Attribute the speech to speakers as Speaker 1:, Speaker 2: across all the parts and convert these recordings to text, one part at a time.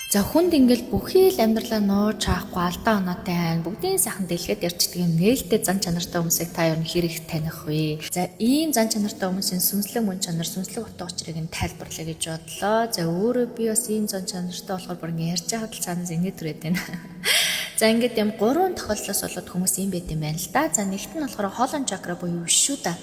Speaker 1: За, хүнд ингээл бүхий л амьдралаа нууж хаахгүй, алдаа оноотой айн бүгдийн сайхан дэлгээд ярьчдаг юм нээлттэй зан чанартай хүмүүсийг та ер нь хэр их таних вэ? За, ийм зан чанартай хүмүүсийн сүнслэг мөн чанар, сүнслэг утга учирыг нь тайлбарлая гэж бодлоо. За, өөрөө би бас ийм зан чанартай болохоор бүр ингэ ярьж байхад л цаанаас инээ түрээд байна. За, ингээд юм гурван тохиолдлоос болоод хүмүүс ийм байт юм байна л да. За, нэгт нь болохоор хоолон чакра буюу шүү да.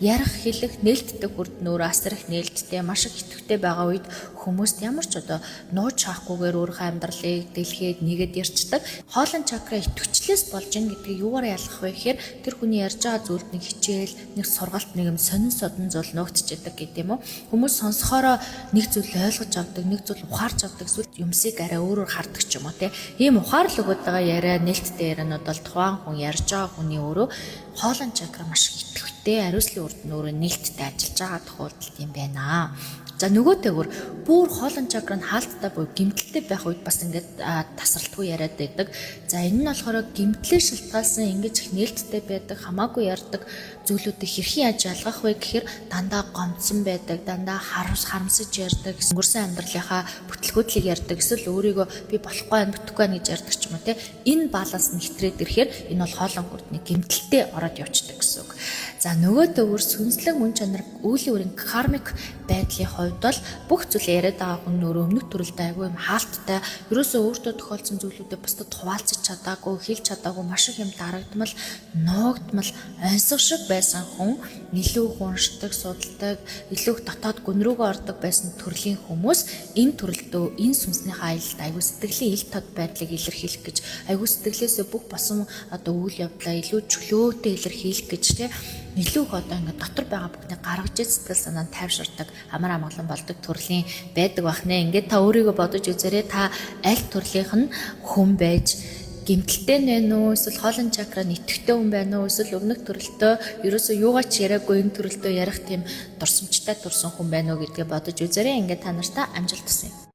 Speaker 1: Ярих, хэлэх, нээлттэй хүрд нөр асар их нээлттэй, маш их идэвхтэй байгаа үед хүмүүст ямар ч одоо нууж хаахгүйгээр өөрийнхөө амьдралыг дэлгээд нэгэд ярьцдаг. Хоолон чакра идэвхчлээс болж ин гэдгийг юугаар ялгах вэ гэхээр тэр хүний ярьж байгаа зүйлд нэг хичээл, нэг сургалт, нэг юм сонин содон зүйл нуугдчихэдэг гэдэг юм уу. Хүмүүс сонсохоороо нэг зүйл ойлгож авдаг, нэг зүйл ухаарч авдаг, эсвэл юмсыг арай өөрөөр хардаг ч юм уу те. Ийм ухаарлаг өгöd байгаа яриа, нээлттэй ярианууд бол тухайн хүн ярьж байгаа хүний өөрөө хоолон чакра маш идэвхтэй, ариуслын үрд нь өөрөө нээлттэй ажиллаж байгаа тохиолдолд юм байна. За, нөгөөтэйгүр бүр хоолон чакра нь хаалттай буюу гимтэлтэй байх үед бас ингээд тасралтгүй яриад байдаг. За, энэ нь болохоор гимтлээ шалтгаалсан ингэж их нээлттэй байдаг, хамаагүй ярьдаг зүйлүүдийг хэрхэн яаж ялгах вэ гэхээр дандаа гомдсон байдаг, дандаа харамсаж ярьдаг, өнгөрсөн амьдралынхаа бүтлгүүдлийг ярьдаг, эсвэл өөрийгөө би болохгүй байна, бүтэхгүй байна гэж ярьдаг ч юм уу те. Энэ баланс нь хэтрээд ирэхээр энэ бол хоолон хүрдний гимтэлтэй ороод явцдаг гэсэн үг. За, нөгөөдөөр сүнслэг мөн чанар, үүлийн үрийн кармик байдлын хувьд бол бүх зүйл яриад байгаа хүн өөрөө өмнөх төрөлдөө айгүй юм хаалттай, ерөөсөө өөртөө тохиолдсон зүйлүүдэд бусдад хуваалцаж чадаагүй, хэлж чадаагүй, маш их юм дарагдмал, нуугдмал, оньсго шиг байсан хүн, илүү их уншдаг, судалдаг, илүү их дотоод гүн рүүгээ ордог байсан төрлийн хүмүүс энэ төрөлдөө энэ сүнснийхээ аялалд айгүй сэтгэлийн ил тод байдлыг илэрхийлэх гэж, айгүй сэтгэлээсээ бүх босон одоо үйл явдлаа илүү чөлөөтэй илэрхийлэх гэж те, илүү их одоо ингээд дотор байгаа бүхнийг гаргаж иж сэтгэл санаа нь тайвширдаг, амар амгалан болдог төрлийн байдаг бахнэ. Ингээд та өөрийгөө бодож үзээрэй. Та аль төрлийнх нь хүн байж гимтэлтэй нь байна уу, эсвэл хоолон чакра нь идэвхтэй хүн байна уу, эсвэл өмнөх төрөлтөө ерөөсөө юугаа ч яриаггүй энэ төрөлтөө ярих тийм дурсамжтай төрсэн хүн байна уу гэдгээ бодож үзээрэй. Ингээд та нартай амжилт хүсье.